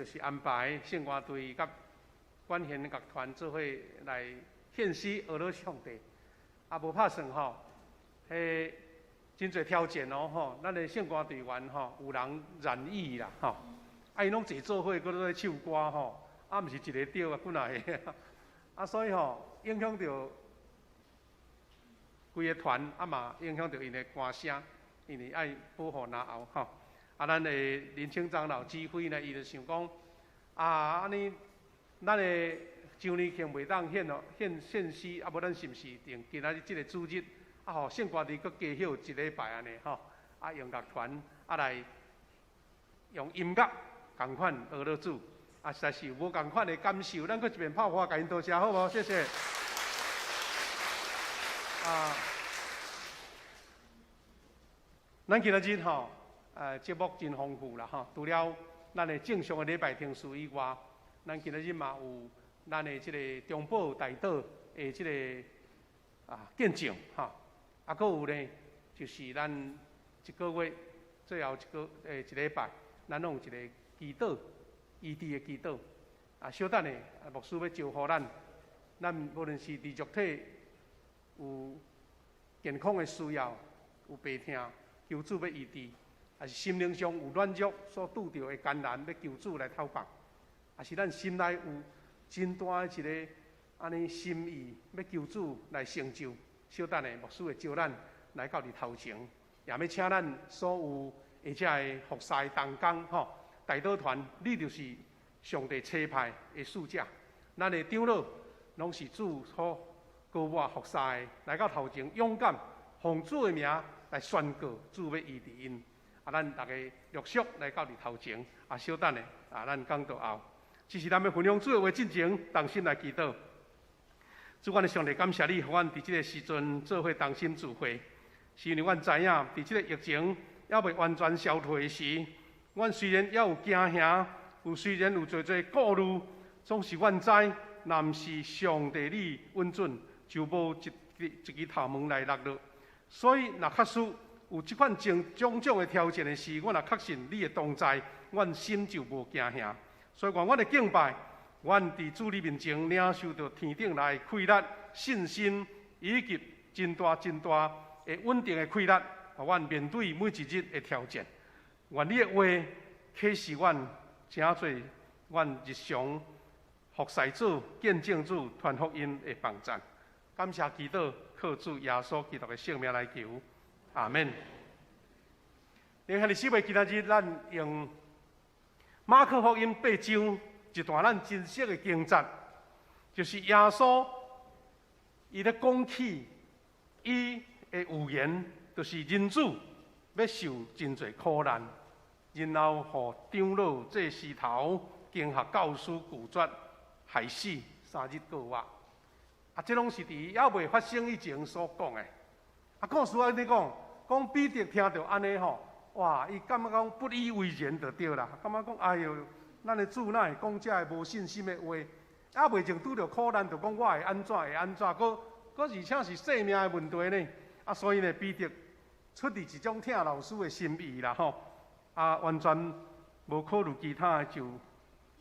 就是安排聖歌隊佮管弦樂團做伙來獻詩呵咾上帝。啊，無拍算吼，彼真濟挑戰哦吼，咱的聖歌隊員吼有人染疫啦吼，啊𪜶攏坐做伙，閣咧唱歌吼，啊毋是一个著啊，幾若个，啊所以吼影響著規个團，啊嘛影響著𪜶的歌聲，因為愛保護嚨喉吼。啊，咱的林清長老指揮呢，伊就想講，啊，按呢，咱的周年慶袂當獻哦，獻獻詩，啊無咱是毋是定今仔日這个主日，啊，予聖歌隊閣加歇一禮拜按呢吼，啊，用樂團啊來用音樂仝款呵咾主，啊，實在是有無仝款的感受，咱閣一遍拍歡共𪜶多謝好無？謝謝。啊，咱今仔日吼，節目真豐富啦吼，除了咱的正常的禮拜程序以外，咱今仔日嘛有咱的這个中保代禱的這个見證吼，啊，閣有呢，就是咱一個月最後一個一禮拜，咱攏有一个祈禱，醫治的祈禱。啊，小等下，牧師欲招呼咱，咱無論是佇肉體有健康的需要，有病痛，求主欲醫治；抑是心靈上有軟弱所拄著的艱難，欲求主來透放；抑是咱心內有真大的一个按呢心意，欲求主來成就。小等下，牧師會招咱來到佇頭前，也欲請咱所有的遮的服侍同工吼，代禱團，你就是上帝差派的使者。咱的長老攏是主所膏抹服侍的，來到頭前勇敢，奉主的名來宣告主欲醫治𪜶。啊，咱逐家陸續來到佇頭前，啊，小等下，啊，咱講道後，只是咱欲分享主的話進前，同心來祈禱。主，阮的上帝，感謝你，予阮佇這个時陣做伙同心聚會，是因為阮知影，佇這个疫情猶未完全消退時，阮雖然猶有驚嚇，有雖然有濟濟顧慮，總是阮知，若毋是上帝你允准，就無一一支頭毛來落落。所以，若確實有這款種種種的挑戰的時，阮若確信你的同在，阮心就無驚嚇。所以，願阮的敬拜，阮佇主你面前領受著天頂來的氣力、信心，以及真大真大的穩定的氣力，予阮面對每一日的挑戰。願你的話啟示阮，成做阮日常服侍主、見證主、傳福音的幫贊。感謝祈禱，靠主耶穌基督的聖名來求，阿門。弟兄姊妹，今仔日咱用馬可福音八章一段咱真熟的經節，就是耶穌伊咧講起伊的預言，就是人子欲受真濟苦難，然後予長老、祭司頭、經學教師拒絕，害死，3日復活。啊，這攏是佇猶未發生以前所講的。啊，故事按呢講，講彼得聽著按呢吼，哇，伊感覺講不以為然就對啦，感覺講哎喲，咱的主哪會講這个無信心的話？猶未曾拄著苦難，就講我會按怎會按怎，閣閣而且是性命的問題呢。啊，所以呢，彼得出佇一種疼老師的心意啦吼，啊，完全無考慮其他的，就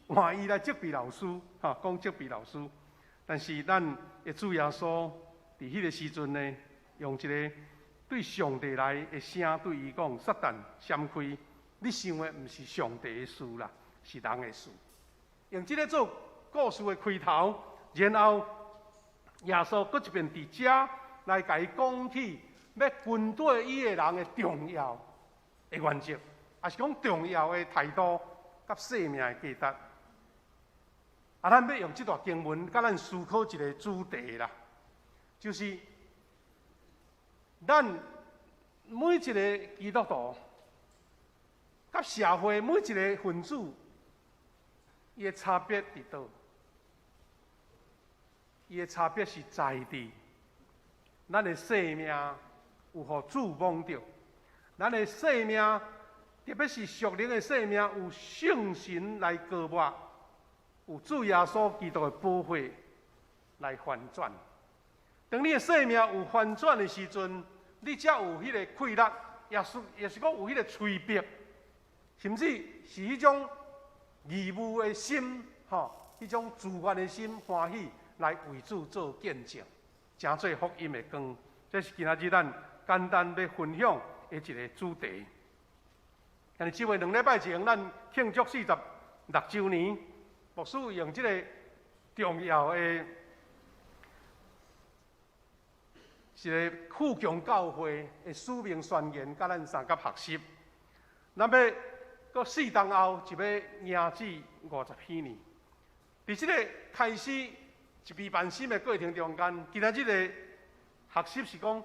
換伊來責備老師，吼，講責備老師。但是咱的主耶穌佇彼个時陣呢，用一个對上帝來的聲對伊講：撒旦，閃開！你想的毋是上帝的事啦，是人的事。用這个做故事的開頭，然後耶穌閣一遍佇遮來共伊講起，欲跟綴伊的人的重要的原則，抑是講重要的態度佮生命的價值。啊，咱欲用這段經文，佮咱思考一个主題啦，就是咱每一个基督徒，佮社會每一个分子，伊的差別佇佗？伊的差別是在佇咱的生命有予主摸著，咱的生命，特別是屬靈的生命，有聖神來膏抹，有主耶穌基督的寶血來翻轉。當你的生命有翻轉的時陣，你才有彼个氣力，也是也是講有彼个催逼，甚至是彼種義務的心，吼，彼種自願的心歡喜來為主做見證，成做福音的光。這是今仔日咱簡單欲分享的一个主題。但是這位2禮拜前，咱慶祝46週年，牧師用這个重要的一个富強教會的使命宣言，佮咱相佮學習。咱欲閣4冬後就欲迎接50禧年。佇這个開始一備萬心的過程中間，今仔日的學習是講，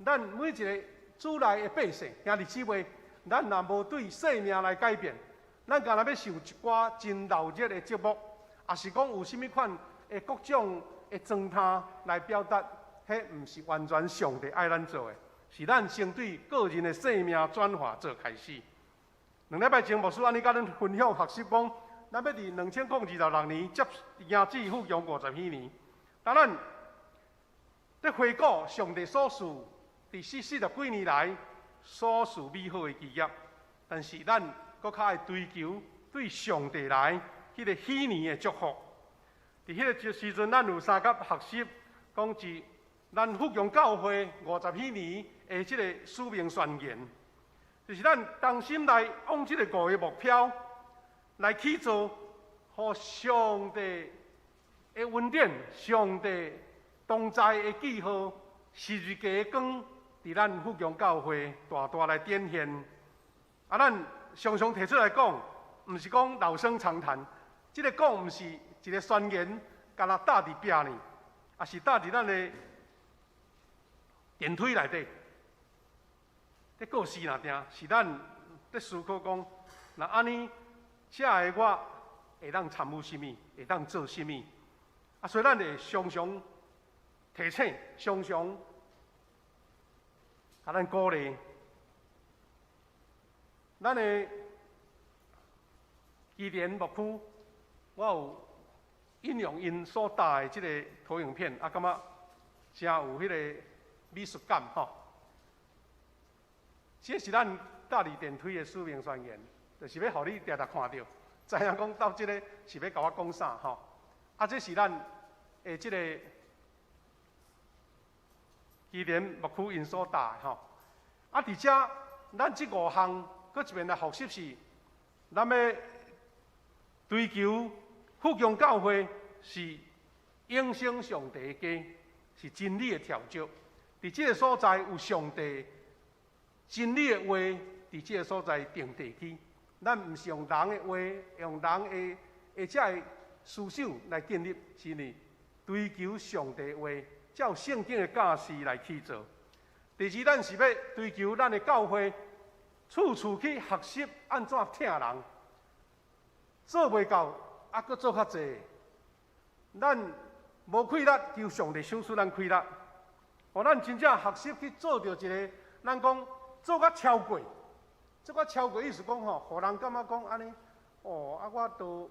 咱每一个主內的百姓兄弟姊妹，咱若無對生命來改變，咱干焦欲受一寡真鬧熱的節目，抑是講有啥物款的各種的裝態來表達，彼毋是完全上帝愛咱做的，是咱先對個人的生命轉化做開始。2禮拜前，牧師按呢佮咱分享學習講，咱欲佇2026年接迎接富強50禧年。當咱咧回顧上帝所賜佇四十幾年來所賜美好的基業，但是咱閣較愛追求對上帝來彼个禧年的祝福。佇彼个時陣，咱有相佮學習講是咱富強教會50禧年的這个使命宣言，就是咱同心來往這个五个目標來去做，予上帝的恩典、上帝同在的記號、十字架的光，佇咱富強教會大大來展現。啊，咱常常提出來講，毋是講老生常談，這个講毋是一个宣言，干焦貼佇壁呢，抑是貼佇咱的電梯內底。這故事若定是咱佇思考講，若按呢，遮的我會當參與啥物，會當做啥物？啊，所以咱會常常提醒，常常共咱鼓勵。咱的基甸牧區，我有引用𪜶所搭的這个投影片，啊，感覺誠有彼个美術感吼。這是咱搭佇電梯的使命宣言，就是欲予你定定看著，知影講到這个是欲共我講啥吼。啊，這是咱的這个基甸牧區𪜶所搭的吼。啊，佇遮咱這五項閣一遍來複習是，咱欲追求富強教會是永生上帝的家，是真理的跳石。佇這个所在有上帝真理的話，佇這个所在定地基。咱毋是用人的話，用人的的這个思想來建立，是呢追求上帝話，照聖經的教示來去做。第二，咱是欲追求咱的教會，處處去學習按怎疼人，做袂夠，猶閣做較濟。咱無氣力，求上帝賞賜咱氣力。予咱真正學習去做著一个，咱講做較超過，做較超過意思講吼，予人感覺講按呢，哦，啊我都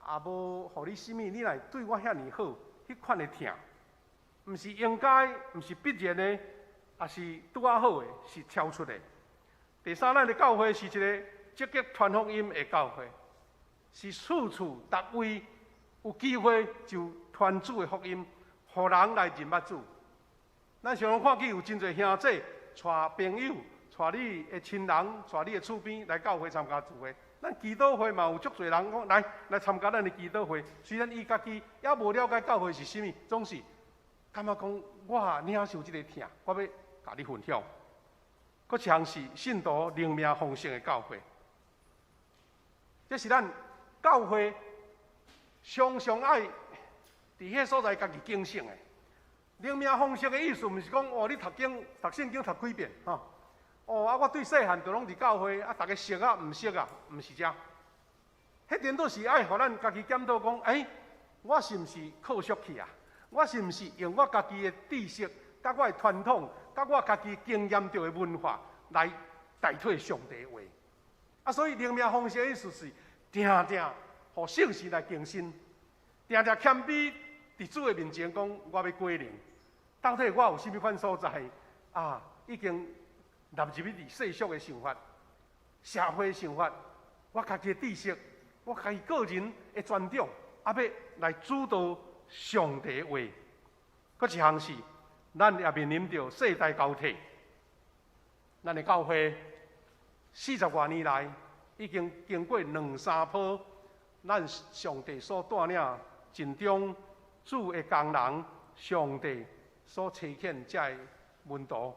也無予你啥物，你來對我遐爾好，彼款的疼，毋是應該，毋是必然的，抑是拄仔好的，是超出的。第三，咱的教會是一个積極傳福音的教會，是處處逐位有機會就傳主的福音，予人來認捌主。咱常常看見有真濟兄弟帶朋友、帶你的親人、帶你的厝邊來教會參加聚會。咱祈禱會嘛有足濟人講來來參加咱的祈禱會，雖然伊家己猶無了解教會是啥物，總是感覺講我領受這个疼，我欲共你分享。閣一項是信徒靈命豐盛的教會，這是咱教會常常愛佇彼个所在家己警醒的。靈命豐盛的意思，毋是講哦，你讀經讀聖經讀幾遍吼？哦啊，我對細漢就攏佇教會啊，逐家熟啊，毋熟啊，毋是遮。彼顛倒是愛予咱家己檢討講，欸，我是毋是靠俗去啊？我是毋是用我家己的知識、佮我的傳統、佮我家己經驗著的文化來代替上帝話？啊，所以靈命豐盛的意思是，定定予聖神來更新，定定謙卑佇主的面前講，我欲歸零。到底我有啥物款所在啊？已經納入去佇世俗的想法、社會想法，我家己的知識，我家己個人的專長，啊，欲來主導上帝的話。閣一項是，咱也面臨著世代交替。咱的教會40外年來，已經經過兩三波，咱上帝所帶領盡忠主的工人，上帝所差遣這个門徒，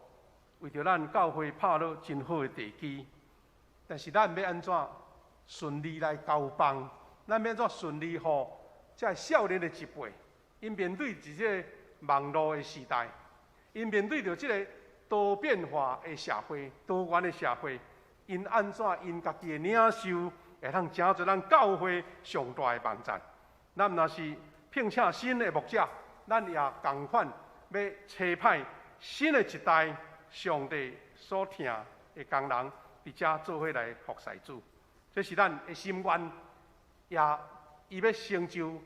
為著咱教會拍落真好的地基。但是咱欲按怎順利來交棒？咱欲按怎順利予這个少年的一輩，𪜶面對這個網路的時代，𪜶面對著這个多變化的社會、多元的社會，𪜶按怎𪜶家己的領袖會通成做咱教會上大的幫贊？咱若是聘請新的牧者，咱也仝款欲差派新的一代上帝所疼的工人，佇遮做伙來服侍主。這是咱的心願，也伊欲成就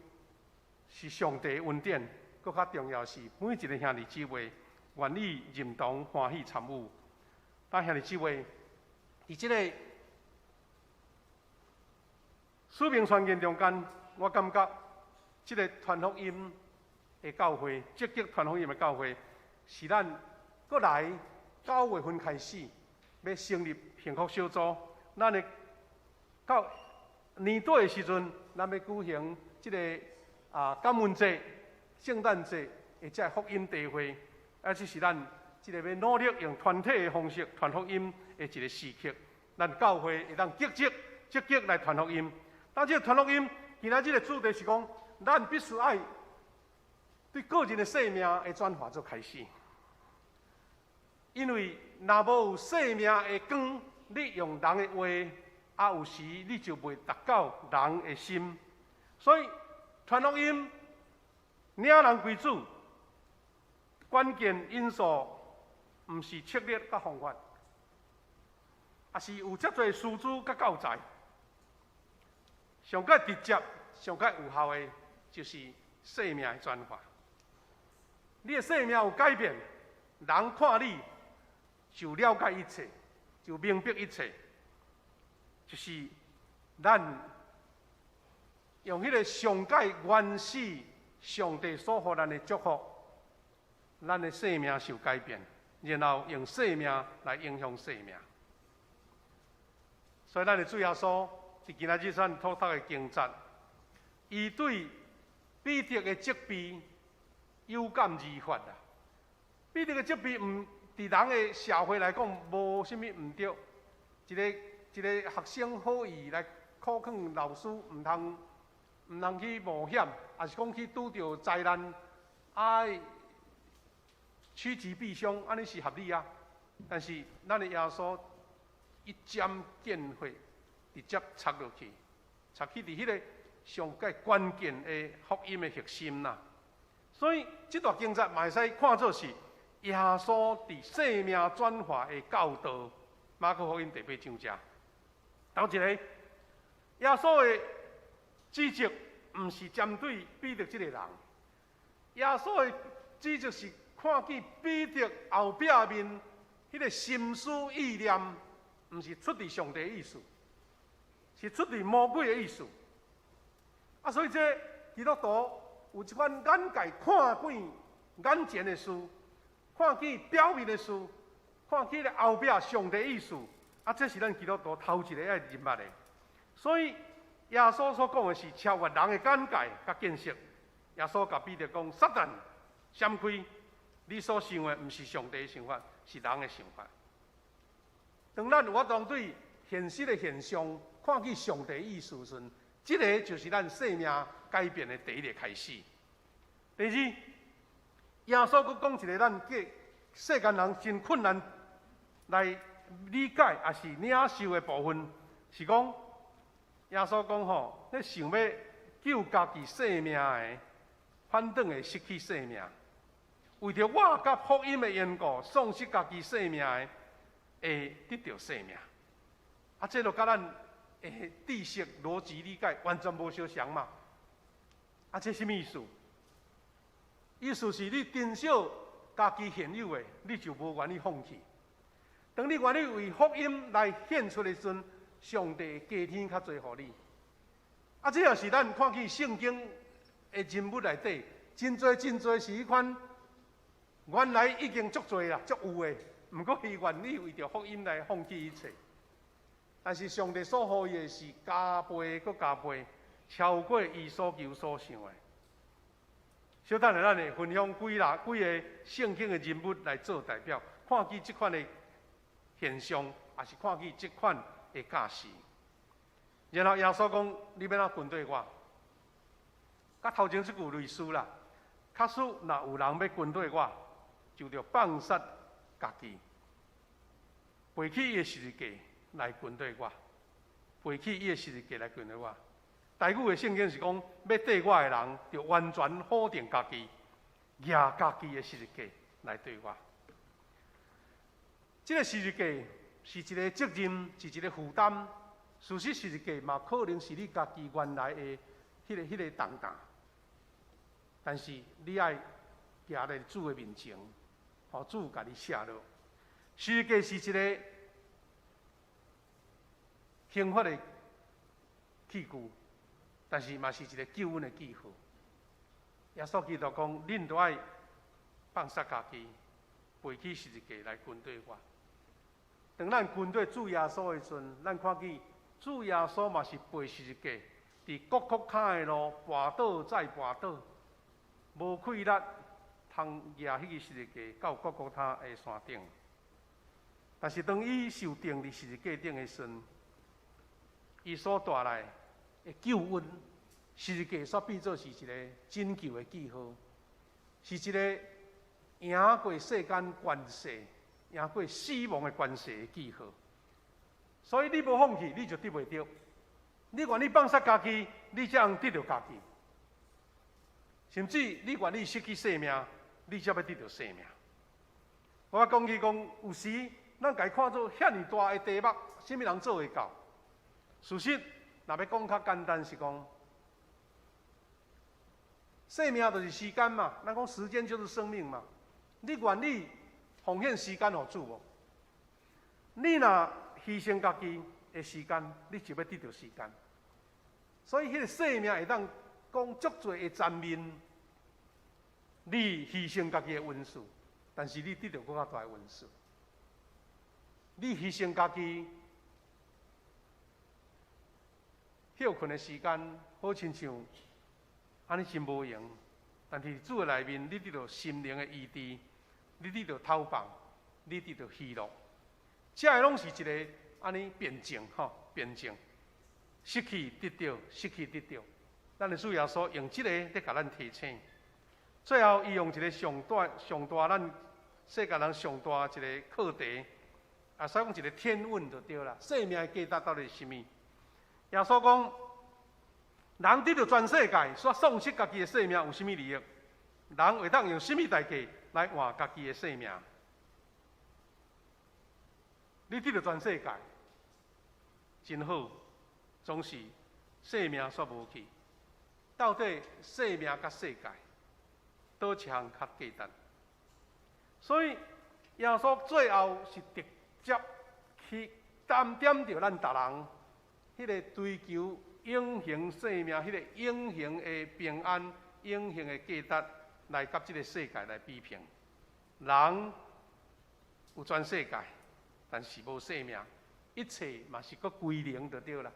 是上帝的恩典。閣較重要是每一个兄弟姊妹願意認同、歡喜參與。但兄弟姊妹，佇這个使命宣言中間，我感覺這个傳福音的教會，積極傳福音的教會，是咱閣來9月份開始欲成立幸福小組。咱的到年底的時陣，咱欲舉行這个感恩節、聖誕節的這个福音聚會，啊，這是咱這个欲努力用團體的方式傳福音的一个時刻。咱教會會當積極積極來傳福音。但這个傳福音，今仔日的主題是講，咱必須愛對個人的生命的轉化做開始。因為若無有生命的光，你用人的話，啊，有時你就袂達到人的心。所以傳福音，領人歸主，關鍵因素毋是策略佮方法，抑是有遮濟師資佮教材。上蓋直接、上蓋有效的，就是生命的轉化。你的生命有改變，人看你就了解一切，就明白一切。就是咱用彼个上蓋原始上帝所予咱的祝福，咱的生命受改變，然後用生命來影響生命。所以，咱的主耶穌佇今仔日咱所讀的經節，伊對彼得的責備有感而發啊！彼得的責備，毋佇人的社會來講，無啥物毋對。一个一个學生好意來苦勸老師，毋通去冒險，抑是講去拄著災難，啊，趨吉避凶，按呢是合理啊。但是咱的耶穌一針見血，直接插落去，插去佇彼个上蓋關鍵的福音的核心啦。所以這段經節嘛會使看做是耶穌佇生命轉化的教導。馬可福音第八章遮，頭一個耶穌的指責，毋是針對彼得這个人，耶穌的指責是看見彼得後壁面彼个心思意念，毋是出佇上帝的意思，是出佇魔鬼的意思。啊，所以這基督徒有這款眼界，看見眼前的事，看見表面的事，看見咧後壁上帝意思。啊，這是咱基督徒頭一个愛認捌的。所以耶穌所講的是超越人的眼界佮見識。耶穌共彼得講：撒旦，閃開！你所想的毋是上帝的想法，是人的想法。當咱有法度對現實的現象看見上帝意思時，這个就是咱生命改變的第一个開始。第二，耶穌閣講一个咱世間人真困難來理解，抑是領受的部分，是講耶穌講吼，你想欲救家己性命的，反轉會失去性命；為著我佮福音的緣故，喪失家己性命的，會得著性命。啊，這就佮咱的知識邏輯理解完全無相仝嘛。啊，這啥物意思？意思是你珍惜家己現有的，你就無願意放棄。當你願意為福音來獻出的時陣，上帝加添較濟予你。啊，這也是咱看見聖經的人物內底，真濟真濟是彼款原來已經足濟啦，足有的，毋過伊願意為著福音來放棄一切。但是上帝所予伊的是加倍閣加倍，超過伊所求所想的。小等下，咱會分享幾啦幾个聖經的人物來做代表，看見這款的現象，也是看見這款的教示。然後耶穌講：你欲按怎跟綴我？佮頭前這句類似啦。假使若有人欲跟綴我，就著放殺家己，背起伊的十字架來跟綴我，背起伊的十字架來跟綴我。台語的聖經是講，欲綴我的人，著完全否定家己，舉家己的十字架來綴我。這个十字架是一个責任，是一个負擔。事實十字架嘛，可能是你家己原來的彼个重擔，但是你愛行佇主的面前，予主共你卸落。十字架是一个刑罰的器具，但是嘛是一个救恩的記號。耶穌基督講：恁都愛放殺家己，背起十字架來跟綴我。當咱跟綴主耶穌的時陣，咱看見主耶穌嘛是背十字架，佇各各跤的路跋倒再跋倒，無氣力通舉彼个十字架到各各他的山頂。但是當伊受釘佇十字架頂的時陣，伊所帶來的救恩，十字架所變做是一個拯救的記號，是一個贏過世間權勢、贏過死亡的權勢的記號。所以你無放棄，你就得袂著。你願意放殺家己，你才能得著家己。甚至你願意失去性命，你才欲得著生命。我講起講，有時咱共伊看做遐爾大的題目，啥物人做會到？事實，若欲講較簡單是講，生命就是時間嘛。咱講時間就是生命嘛。你願意奉獻時間予主無？你若犧牲家己的時間，你就欲得著時間。所以，彼个生命會當講足濟的層面，你犧牲家己的恩賜，但是你得著閣較大的恩賜。你犧牲家己歇睏的時間，好親像按呢真無閒，但是主的內面，你得著心靈的醫治，你得著透放，你得著喜樂。這个攏是一个按呢辯證吼，辯證，失去得著，失去得著。咱的主耶穌用這个咧共咱提醒。最後，伊用一个上大、上大咱世界人上大一个課題，啊，使講一个天問就對啦。生命的價值到底是啥物？耶穌講，人得著全世界，卻喪失家己的性命，有啥物利益？人會當用啥物代價來換家己的性命？你得著全世界，真好，總是生命煞無去。到底生命佮世界，佗一項較價值？所以耶穌最後是直接去點點著咱逐人，彼个追求永恆生命、彼个永恆的平安、永恆的價值，來佮這个世界來比拼。人有全世界，但是無生命，一切嘛是閣歸零就對啦。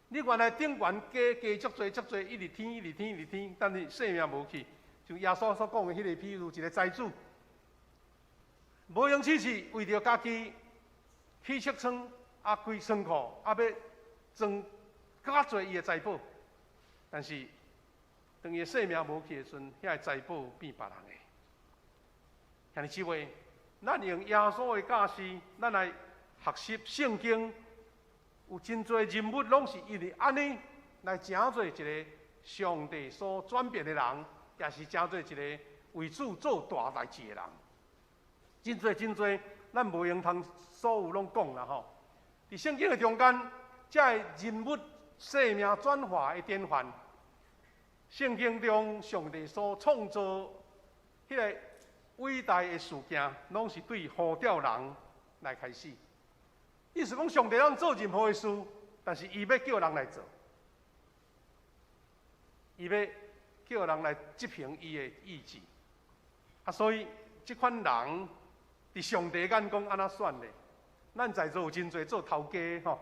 你原來頂懸加加足濟足濟，一直添一直添一直添，但是生命無去。像耶穌所講的彼个譬如，一个財主，無閒試試，為著家己起尺倉，啊開倉庫，啊欲裝閣較濟伊的財寶，但是當伊的生命無去的時陣，遐个財寶變別人的。兄弟姊妹，咱用耶穌的教示，咱來學習聖經，有真濟人物攏是因為按呢來成做一个上帝所轉變的人，也是成做一个為主做大代誌的人。真濟真濟，咱無閒通所有攏講啦吼。佇聖經的中間，這个人物生命轉化的典範，聖經中上帝所創造彼个偉大的事件，攏是對呼召人來開始。意思講，上帝通做任何的事，但是伊欲叫人來做。伊欲叫人來執行伊的意志。啊，所以這款人佇上帝眼光按怎算咧？咱在座有真濟做頭家吼，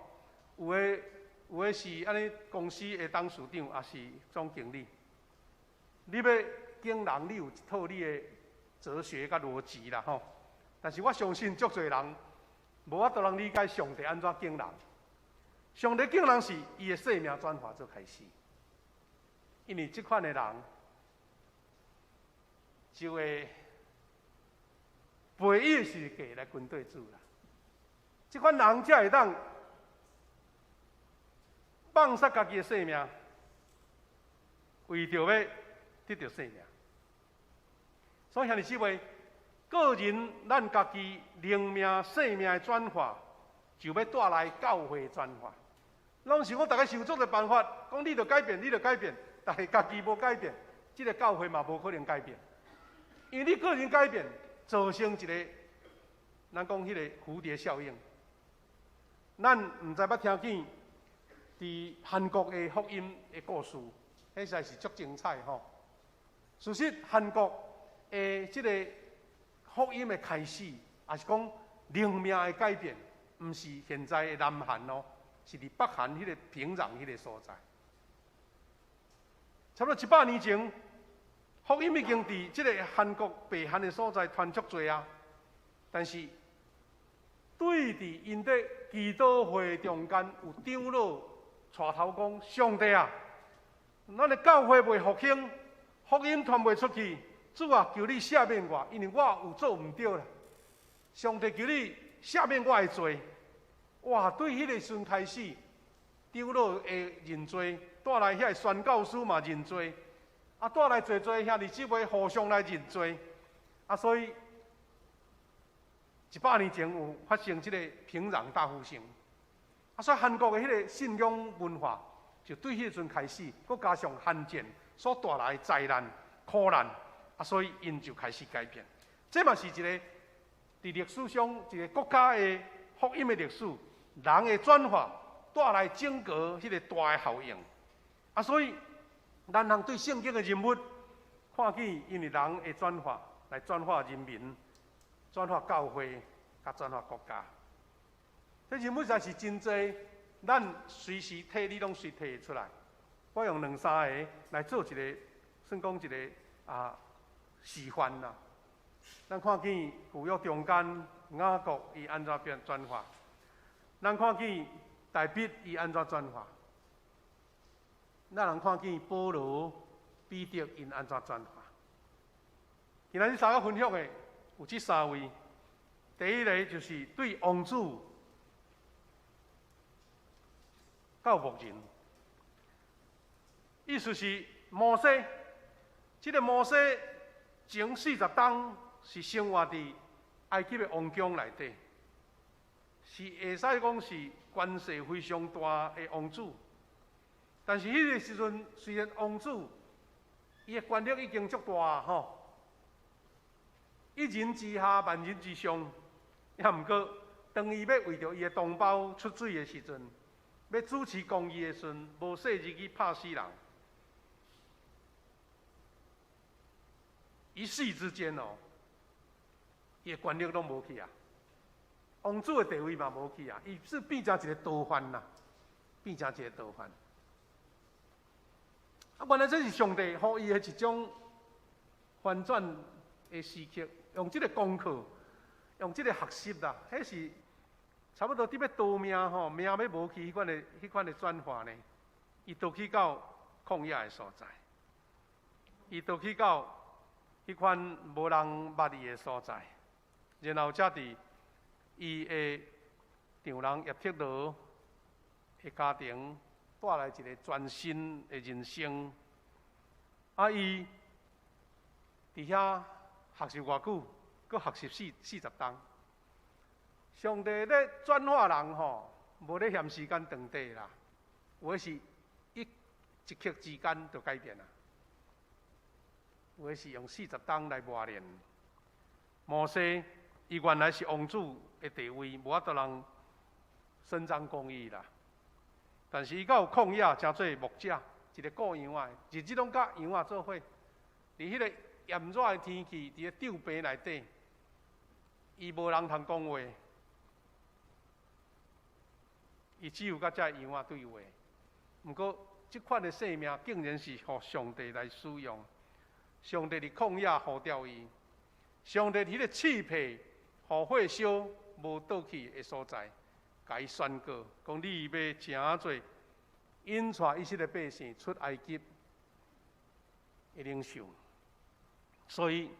有的是按呢公司的董事長，抑是總經理。你欲經人，你有一套你的哲學佮邏輯啦吼。但是我相信足濟人無法度通理解上帝按怎揀人。上帝揀人是伊的生命轉化做開始，因為這款的人就會背伊的十字架來跟綴主啦。這款人才會當放殺家己的性命，為著欲得著生命。所以兄弟姊妹，個人咱家己靈命生命的轉化，就欲帶來教會轉化。攏是講逐家想足濟辦法，講你著改變，你著改變，但是家己無改變，這个教會嘛無可能改變。因為你個人改變，造成一个，咱講彼个蝴蝶效應。咱毋知捌聽見佇韓國的福音的故事，彼實在是足精彩吼。事實韓國的這个福音的開始，抑是講靈命的改變，毋是現在的南韓哦，是佇北韓彼个平壤彼个所在。差不多100年前，福音已經佇這个韓國北韓的所在傳足濟啊，但是對佇𪜶佇祈禱會中間有長老帶頭講：上帝啊，咱的教會未復興，福音傳袂出去，主啊，求你赦免我，因為我有做毋對啦。上帝求你赦免我的罪。哇！對彼个時陣開始，長老會認罪，帶來遐个宣教師嘛認罪，啊，帶來濟濟兄弟姊妹互相來認罪，啊，所以100年前有發生這个平壤大復興，啊，所以韓國的彼个信仰文化就對彼个時陣開始，閣加上韓戰所帶來的災難、苦難，啊，所以𪜶就開始改變。這嘛是一個佇歷史上一個國家的福音的歷史，人的轉化帶來整個彼个大的效應。啊，所以咱人對聖經的人物看見，因為人的轉化來轉化人民、轉化教會、佮轉化國家。這人物實在是真濟，咱隨時提你攏隨提會出來。我用兩三个來做一个，算講一个啊示範啦。咱看見舊約中間雅各伊按怎變轉化，咱看見大衛伊按怎轉化，咱人看見保羅、彼得𪜶按怎轉化。今仔日三个分享的有這三位，第一个就是對王子到牧人，意思是摩西，這个摩西前40冬是生活佇埃及的王宮內底，是會使講是權勢非常大的王子。但是彼個時陣，雖然王子伊的權力已經足大吼，一人之下，萬人之上，抑毋過，當伊欲為著伊的同胞出水的時陣，欲主持公義的時陣，無細入去拍死人，一夕之間哦，伊的權力攏無去啊，王子的地位嘛無去啊，伊是變成一个逃犯啦，變成一个逃犯。啊，原來這是上帝予伊的一種翻轉的時刻，用這个功課，用這个學習啦，彼是差不多佇欲逃命吼，命欲無去彼款的、彼款的轉化呢。伊逃去到曠野的所在，伊逃去到彼款無人捌伊的所在，然後才佇伊的丈人葉忒羅的家庭帶來一个全新的人生。啊，伊佇遐學習偌久，閣學習40冬。上帝咧轉化人吼，無咧嫌時間長短啦，有的是一刻之間就改變啦，有的是用四十冬來磨練。摩西，伊原來是王子的地位，無法度人伸張公義啦。但是伊到曠野，成做牧者，一个顧羊仔的，日日攏佮羊仔做伙。佇彼个炎熱的天氣，佇个帳棚內底，伊無人通講話，伊只有佮這羊仔對話。毋過，這款的生命竟然是予上帝來使用。上帝佇曠野呼召伊，上帝佇彼个刺皮，予火燒無倒去的所在，共伊宣告，講你欲成做引帶以色列百姓出埃及的領袖。所以，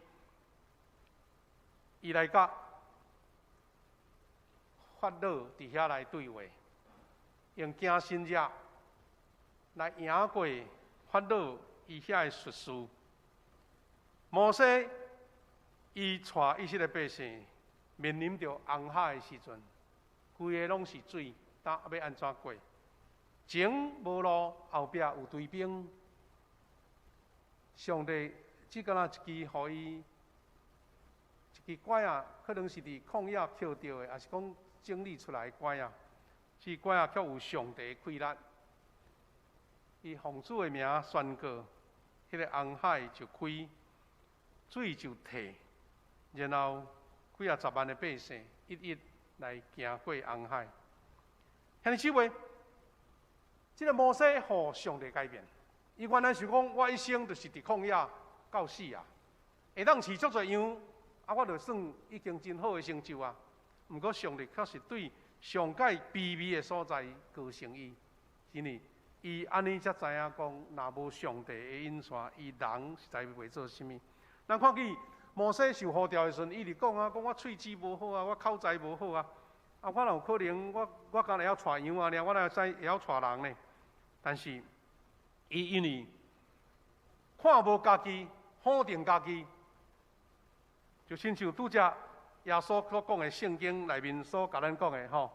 伊來佮法老佇遐來對話，用行神跡來贏過法老伊遐的術士。摩西伊帶以色列百姓面臨著紅海的時陣，規个攏是水，呾欲按怎過？前無路，後壁有追兵。上帝只敢若一支予伊一支拐仔，可能是佇曠野抾著的，抑是講整理出來的拐仔。這拐仔卻有上帝的氣力，伊奉主的名宣告，彼个紅海就開，水就退，然後幾仔十萬的百姓一一來行過紅海。兄弟姊妹，這个摩西予上帝改變，伊原來想講，我一生就是佇曠野到死啊，會當飼足濟羊，啊，我就算已經真好的成就啊。毋過上帝確實對上蓋卑微的所在高升伊，因為伊按呢才知影講，若無上帝的引帶，伊人實在袂做啥物。咱看見摩西受呼召的時陣，伊就講啊，講我喙齒無好啊，我口才無好啊，啊，我哪有可能，我敢會曉帶羊仔爾，我哪會使會曉帶人呢？但是，伊因為看無家己，否定家己，就親像拄才耶穌所講的聖經內面所共咱講的吼，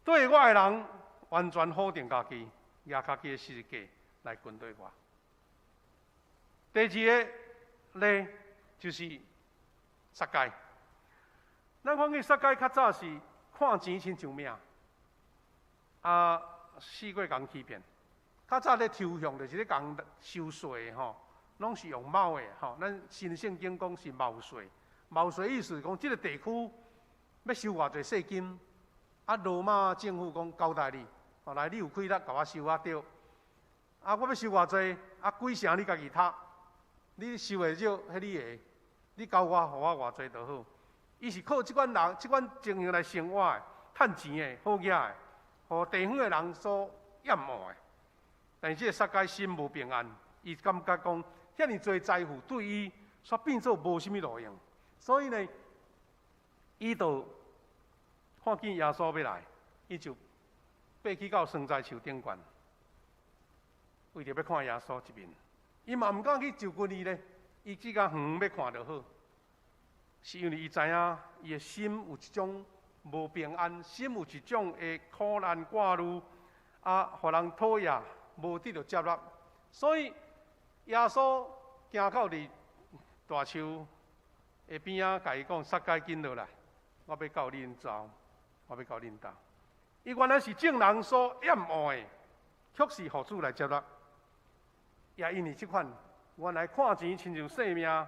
對我的人完全否定家己，舉家己的十字架來跟隨我。第二个例就是撒該。咱看見撒該較早是看錢親像命，啊，試過共欺騙。較早咧抽象就是咧共收稅吼，攏是用貓的吼。咱新聖經講是貿稅，貿稅意思是講這个地區欲收偌濟稅金，啊，羅馬政府講交代你，吼來你有氣力共我收啊對。啊，我欲收偌濟，啊幾成你家己讀，你收會少，彼你的，你交我，予我偌濟就好。伊是靠這款人、這款情形來生活的，趁錢的，好額的，予地方的人所厭惡的。但是這个撒該心無平安，伊感覺講遐爾濟財富對伊煞變做無啥物路用，所以呢，伊就看見耶穌欲來，伊就爬去到桑棑樹頂懸，為著欲看耶穌一面。伊嘛毋敢去就近伊咧，伊只敢遠欲看就好。是因為伊知影，伊的心有一種無平安，心有一種的苦難掛慮，啊，予人討厭，無得著接納。所以耶穌行到佇大樹的邊仔，共伊講：撒該緊落來，我欲到恁兜，我欲到恁兜。伊原來是眾人所厭惡的，卻是予主來接納。也因為這款，原來看錢親像性命。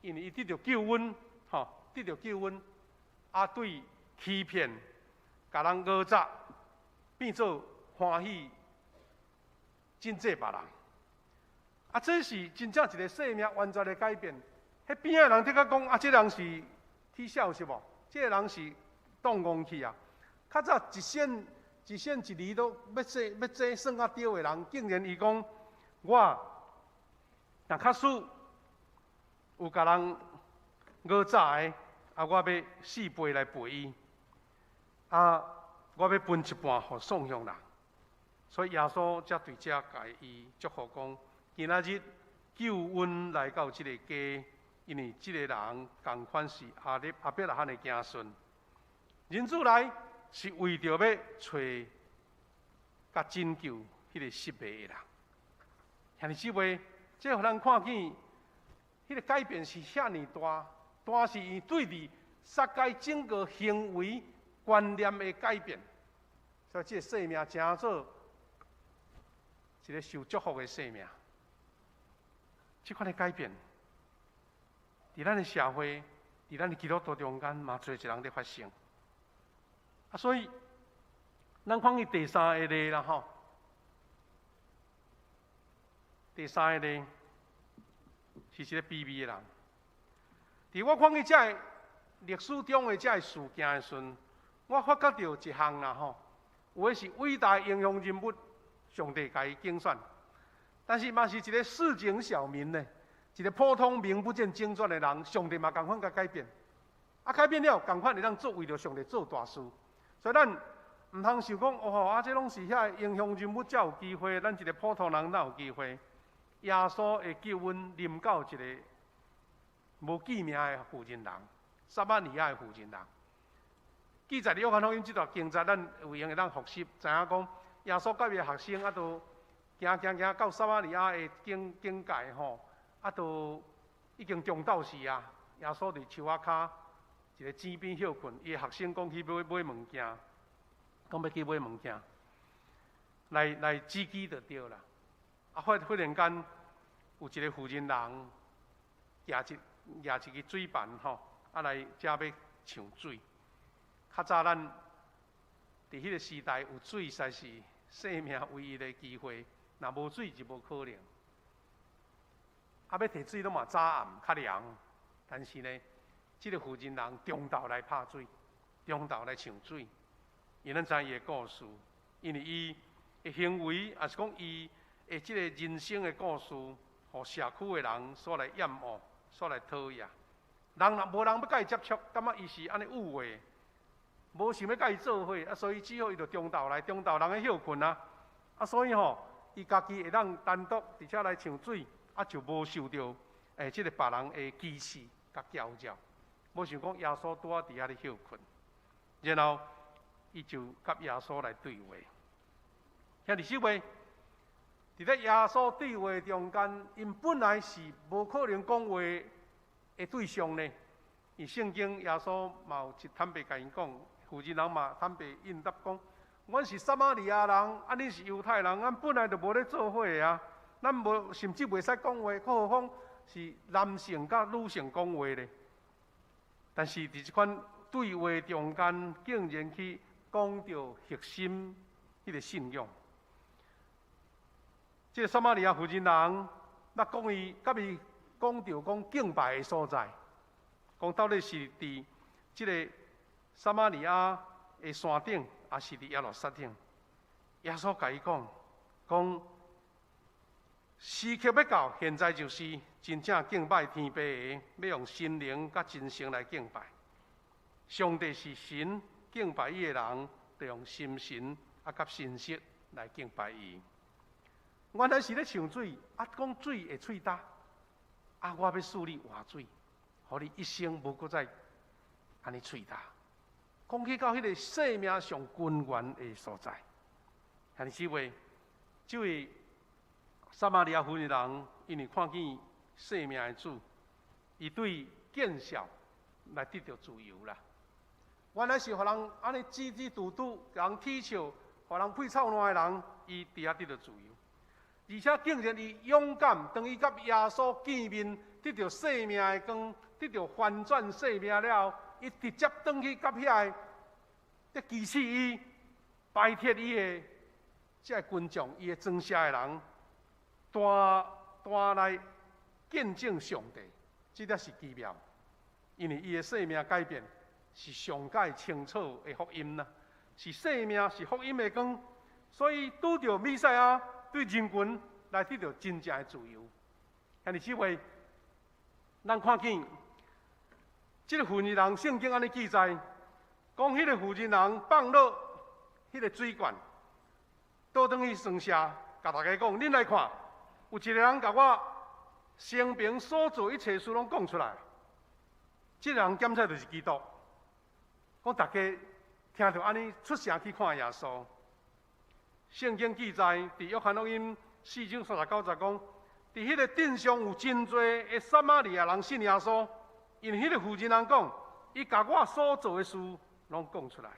因為伊得著救恩，吼，得著救恩，啊，對欺騙、共人訛詐，變做歡喜，賑濟別人。啊，這是真正一個生命完全的改變。彼邊仔的人的確講，啊，這個人是起痟是無？這個人是當戇去啊！較早一線一線一厘都欲做欲做算較對的人，竟然伊講我若假使有共人訛詐的，啊，我欲四倍來賠伊，啊，我欲分一半予送鄉人。所以耶穌才對這共伊祝福講：今仔日救恩來到這个家，因為這个人仝款是亞伯拉罕的子孫。人子來是為著欲揣佮拯救彼个失迷的人。兄弟姊妹，這予咱看見。彼个改變是遐爾大，大是伊對佇撒該整個行為觀念的改變，所以這個生命成做一一个受祝福的生命。這款的改變，佇咱的社會，佇咱的基督徒中間，嘛濟一人佇發生。啊，所以咱看伊第三個例啦吼，第三個例是一個卑微的人。佇我看見這个歷史中的這个事件的時陣，我發覺著一項啦吼，有的是偉大英雄人物，上帝共伊揀選，但是嘛是一個市井小民呢，一個普通名不見經傳的人，上帝嘛仝款共改變。啊，改變了，仝款會當做為著上帝做大事。所以咱毋通想講，哦，啊，這攏是遐英雄人物才有機會，咱一個普通人哪有機會？耶穌的救恩臨到一個無記名的婦人人，撒瑪利亞的婦人人。記載佇約翰福音這段經節，咱有閒會當複習，知影講耶穌佮伊的學生啊，都行行行到撒瑪利亞的境境界吼，啊，都已經中晝時啊。耶穌佇樹仔跤一个井邊歇睏，伊的學生講去買買物件，講欲去買物件，來來止飢就對啦。啊，忽忽然間有一个婦人人舉一舉一支水盤吼，啊來遮欲搶水。較早咱佇彼个時代有水，實在是生命唯一的機會，若無水就無可能。啊，欲提水攏嘛早暗較涼，但是呢，這个婦人人中晝來拍水，中晝來搶水，因為咱知伊的故事，因為伊的行為，抑是講伊的這个人生的故事，予社區的人所來厭惡，所來討厭。人若無人欲共伊接觸，感覺伊是按呢有話，無想欲共伊做伙，啊，所以只好伊就中晝來，中晝人咧歇睏啊，啊，所以吼，伊家己會當單獨佇遮來搶水，啊，就無受著這个別人的歧視佮嘲笑。無想講耶穌拄仔佇遐咧歇睏，然後伊就佮耶穌來對話。兄弟姊妹，佇咧耶穌對話中間，𪜶本來是無可能講話的對象呢。因聖經耶穌嘛有一坦白共𪜶講，婦人人嘛坦白應答講：阮是撒瑪利亞人，啊，恁是猶太人，咱本來就無咧做伙的啊，咱無甚至袂使講話，閣何況是男性佮女性講話咧。但是佇這款對話中間，竟然去講著核心彼个信仰。這个撒瑪利亞婦人人，捌講伊，佮伊講著講敬拜的所在，講到底是佇這个撒瑪利亞的山頂，抑是佇耶路撒冷？耶穌共伊講，講時刻欲到，現在就是真正敬拜天父的，欲用心靈佮真誠來敬拜。上帝是神，敬拜伊的人，就用心神啊佮信實來敬拜伊。原來是咧搶水，啊，講水會喙焦，啊，我欲賜你活水，予你一生無閣再按呢喙焦。講起到彼个生命上根源的所在，兄弟姊妹，這位撒瑪利亞婦人，因為看見生命的主，伊對見笑來得著自由啦。原來是予人按呢指指嘟嘟，共人恥笑，予人屁臭爛的人，伊佇遐得著自由。而且竟然伊勇敢，當伊佮耶穌見面，得著生命的光，得著翻轉生命了後，伊直接轉去佮遐個，咧歧視伊、排斥伊的這个群眾，伊的莊社的人，大大來見證上帝，這才是奇妙。因為伊的生命改變是上蓋清楚的福音啦，是生命是福音的光，所以拄著彌賽亞對人群來得著真正的自由。兄弟姊妹，咱看見這个婦人人，聖經按呢記載，講彼个婦人人放落彼个水罐，倒轉去莊社，共大家講：恁來看，有一个人共我生平所做一切事攏講出來。這个人檢測就是基督。講大家聽著按呢出城去看耶穌。聖經記載，佇約翰福音4章39節講，佇彼个鎮上有真濟的撒瑪利亞人信耶穌，因為彼个婦人人講，伊共我所做的事攏講出來。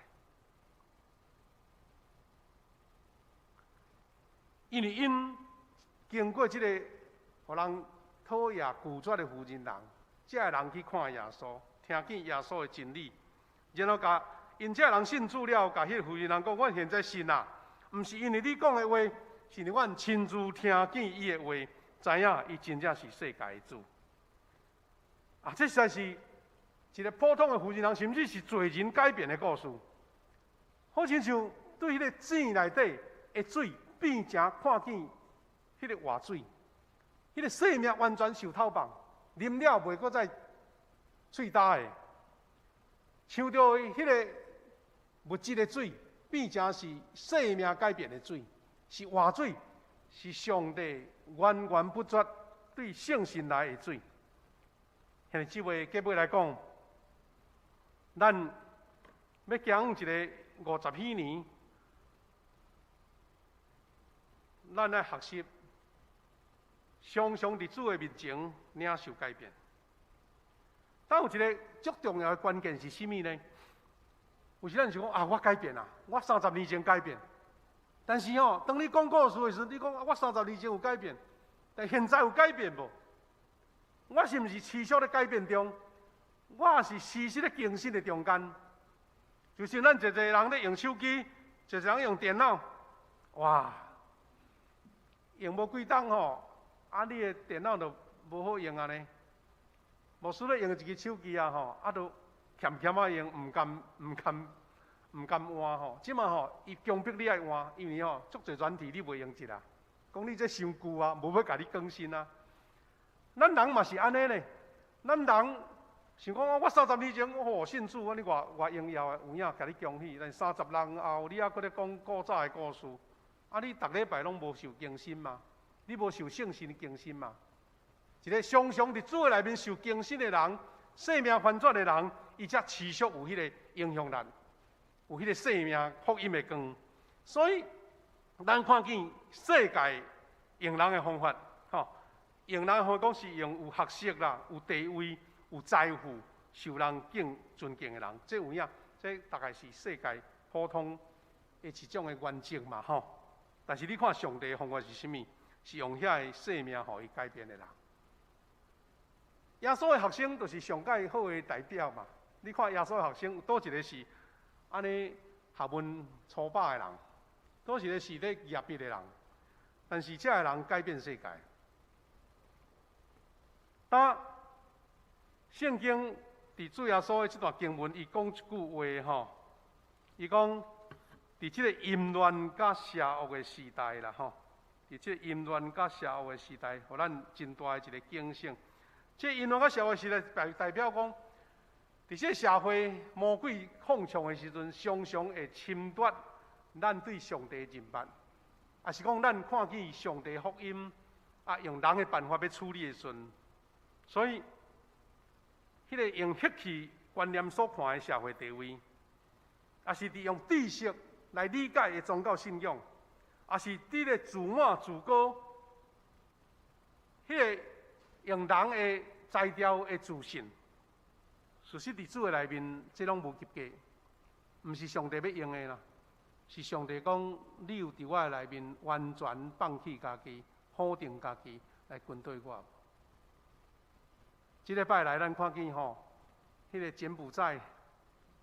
因為𪜶 經過這個予人討厭拒絕的婦人人，這个人去看耶穌，聽見耶穌的真理，然後共𪜶這个人信主了，共彼个婦人人講：阮現在信啊，毋是因為你講的話，是因為阮親自聽見伊的話，知影伊真正是世界的主。啊，這實在是一個普通的婦人人，甚至是罪人改變的故事。好親像對彼个井內底的水變成看見彼个活水，彼个生命完全受透放，啉了袂閣再喙焦的。像著彼个物質的水變成是生命改變的水，是活水，是上帝源源不絕對聖神來的水。兄弟姊妹，結尾來講，咱欲行一个50禧年，咱愛學習，常常佇主的面前領受改變。但有一个足重要的關鍵是啥物呢？有時咱想講啊，我改變啦，我三十年前改變。但是吼，當你講故事的時陣，你講我三十年前有改變，但現在有改變無？我是毋是持續咧改變中？我是持續咧更新的中間。就是咱濟濟人咧用手機，濟濟人用電腦，哇，用無幾冬吼，啊，你的電腦就無好用啊呢。牧師咧用一支手機啊吼，啊，都欠欠仔用，毋甘毋甘毋甘換吼。這馬吼，伊強迫你愛換，因為吼足濟軟體你袂用得啊。講你這傷舊啊，無欲共你更新啊。咱人嘛是按呢咧，咱人想講我三十年前我信主，按呢偌偌榮耀的有影，共你恭喜。但30年後，你猶閣咧講古早的故事，啊！你逐禮拜攏無受更新嗎？你無受聖神的更新嗎？一个常常佇主的內面受更新的人，生命翻轉的人，伊才持續有彼个影響力，有彼个生命福音的光。所以，咱看見世界用人的方法，吼，用人的方法講是用有學識啦、有地位、有財富、受人敬尊敬的人，這有影，這大概是世界普通的一種的原則嘛，吼。但是你看上帝的方法是啥物？是用遐个生命予伊改變的人。耶穌的學生就是上蓋好的代表嘛。你看耶穌的學生，佗一个是按呢學問粗飽的人，佗一个是咧攑筆的人，但是這个人改變世界。當聖經佇主耶穌的這段經文，伊講一句話吼，伊講佇這個淫亂佮邪惡的時代啦吼，佇這個淫亂佮邪惡的時代，予咱真大的一個警醒。這淫亂佮邪惡時代代表講，佇這個社會魔鬼控場的時陣，常常會侵奪咱對上帝的認捌，抑是講咱看見上帝福音啊，用人的辦法欲處理的時陣，所以，彼个用血氣觀念所看的社會地位，抑是佇用知識來理解的宗教信仰，抑是佇咧自滿自高，彼个用人的才調的自信，事實佇主的內面，這攏無及格，毋是上帝欲用的啦，是上帝講，你有佇我的內面完全放棄家己，否定家己來跟隨我。這禮拜來，咱看見吼，彼个柬埔寨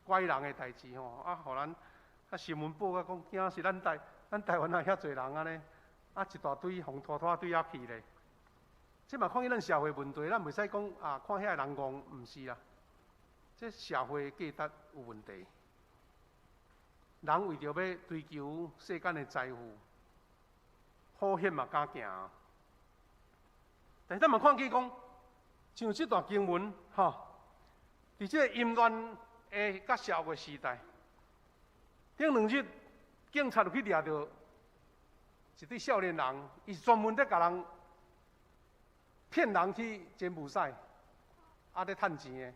拐人的代誌吼，啊，予咱啊新聞報甲講，驚是咱台灣也遐濟人按呢，啊一大堆予拖拖對遐去咧。這嘛看見咱社會問題，咱袂使講啊，看遐個人戇，毋是啦。這社會價值有問題，人為著欲追求世間的財富，好險嘛敢行。但是咱嘛看見講，像這段經文，吼，佇這個淫亂的佮邪惡的時代，頂兩日警察就去掠著一對少年人，伊是專門咧共人騙人去柬埔寨，啊咧趁錢的，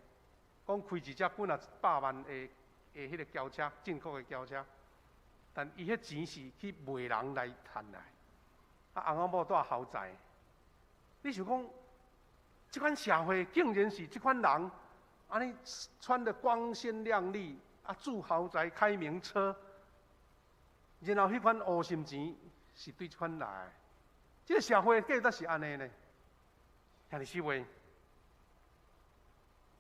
講開一隻幾若百萬的彼个轎車，進口的轎車，但伊彼錢是去賣人來趁來，啊翁仔某住豪宅，你想講，這款社會竟然是這款人，按呢穿得光鮮亮麗，啊住豪宅開名車，然後彼款烏心錢是對這款來的。這個社會價值是按呢呢？兄弟姊妹，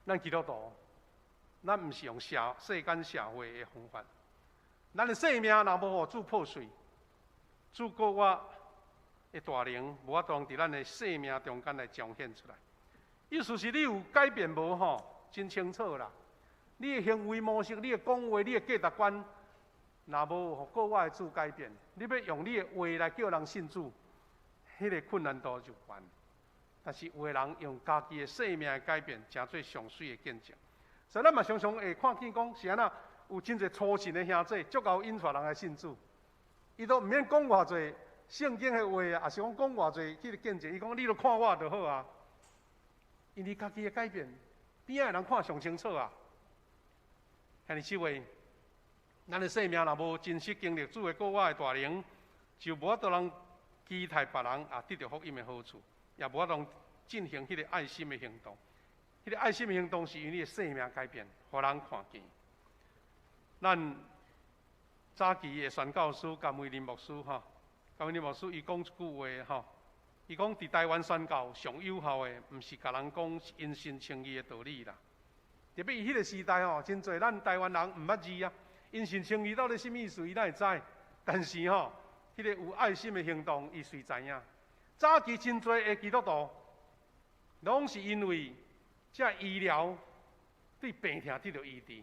咱基督徒，咱毋是用世間社會的方法。咱的生命若無予主破碎，主顧我的大能，無法度佇咱的生命中間來彰顯出來。意思是你有改變無吼？真清楚啦。你的行為模式、你的講話、你的價值觀，若無予顧我的主改變，你欲用你的話來叫人信主，彼個困難度就懸。但是有的人用家己的生命的改變，成做上媠的見證。所以咱嘛常常會看見講是按怎，有真濟粗信的兄弟，足𠢕引帶人來信主。伊都毋免講偌濟聖經的話啊，抑是講講偌濟彼個見證。伊講你著看我就好啊。因為家己的改變，邊仔的人看上清楚啊。兄弟姊妹，咱的生命若無真實經歷主的顧我的大能，就無法度通期待別人也得著福音的好處，也無法度進行彼個愛心的行動。彼個愛心的行動是因為你的生命改變，予人看見。咱早期的宣教師甘維林牧師吼，甘維林牧師伊講一句話吼，伊講佇台灣宣教上有效的，毋是共人講因信稱義的道理啦。特別伊彼個時代吼，真濟咱台灣人毋捌字啊，因信稱義到底啥物意思，伊哪會知？但是吼，彼個有愛心的行動，伊隨知影。早期真濟的基督徒，攏是因為這醫療對病痛得著醫治。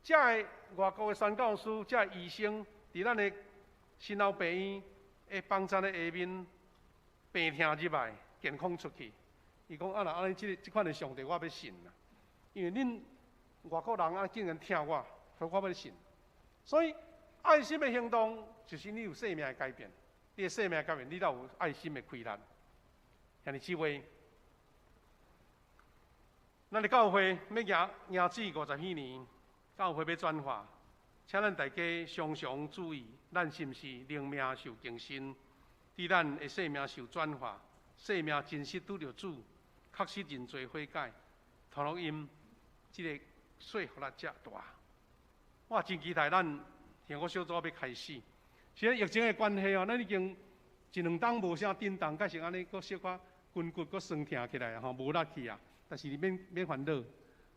這个外國的宣教師，這個醫生，佇咱的新老病院的幫診的下面，病痛入來，健康出去。伊講啊，若按呢，這個這款的上帝，我欲信啦。因為恁外國人啊，竟然疼我，所以我欲信。所以愛心的行動，就是你有生命的改變。你的生命改變，你才有愛心的氣力。兄弟姊妹，咱的教會欲行行至50幾年，教會欲轉化，請咱大家常常注意，咱是毋是靈命受更新？佇咱的生命受轉化，生命真實拄著主，確實認罪悔改，傳福音，這个說服力才大。我真期待咱幸福小組欲開始。現在疫情的關係哦，咱已經一兩冬無啥震動，改成按呢，閣小可筋骨閣酸疼起來吼，無力去啊。但是你免免煩惱，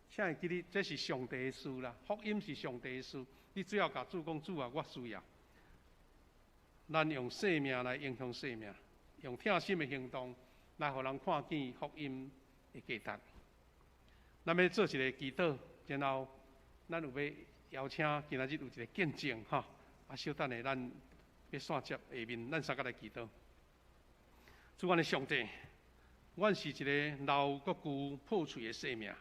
請會記得這是上帝的事啦，福音是上帝的事。你只要共主講，主啊，我需要。咱用生命來影響生命，用疼心的行動來予人看見福音的價值。咱欲做一个祈禱，然後咱有欲邀請今仔日有一个見證吼。啊，稍等下，咱欲紲接下面，咱三個來祈禱。主阮的上帝，阮是一个老閣舊破碎的生命。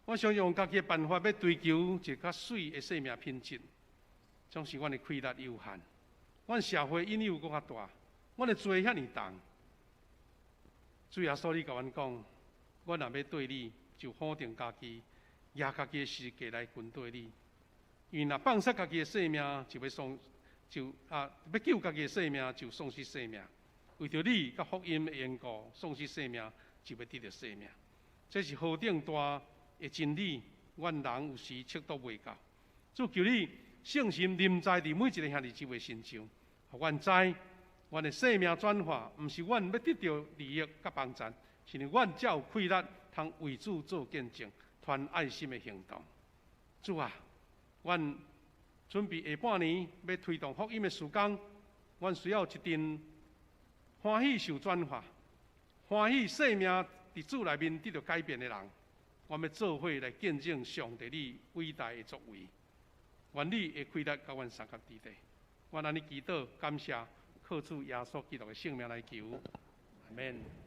阮想用家己的辦法欲追求一個較媠的生命品質，總是阮的氣力有限。阮社會引誘閣較大，阮的罪遐爾重。主耶穌，你共阮講，阮若欲綴你，就否定家己，舉家己的十字架來跟綴你。因為若放殺家己的性命，就欲喪就啊，欲救家己的性命，就喪失性命。為著你佮福音的緣故，喪失性命，就欲得著性命。這是何等大的真理，阮人有時測度袂到。主求你聖神臨在佇每一个兄弟姊妹身上，予阮知，阮的生命轉化，毋是阮欲得著利益佮幫贊，是因為阮才有氣力通為主做見證，傳愛心的行動。主啊，阮準備下半年欲推動福音的事工，阮需要一陣歡喜受轉化、歡喜生命佇主內面得著改變的人。阮欲做伙來見證上帝你偉大的作為。願你的氣力佮阮相佮佇咧。阮按呢祈禱感謝，靠主耶穌基督的聖名來求，阿門。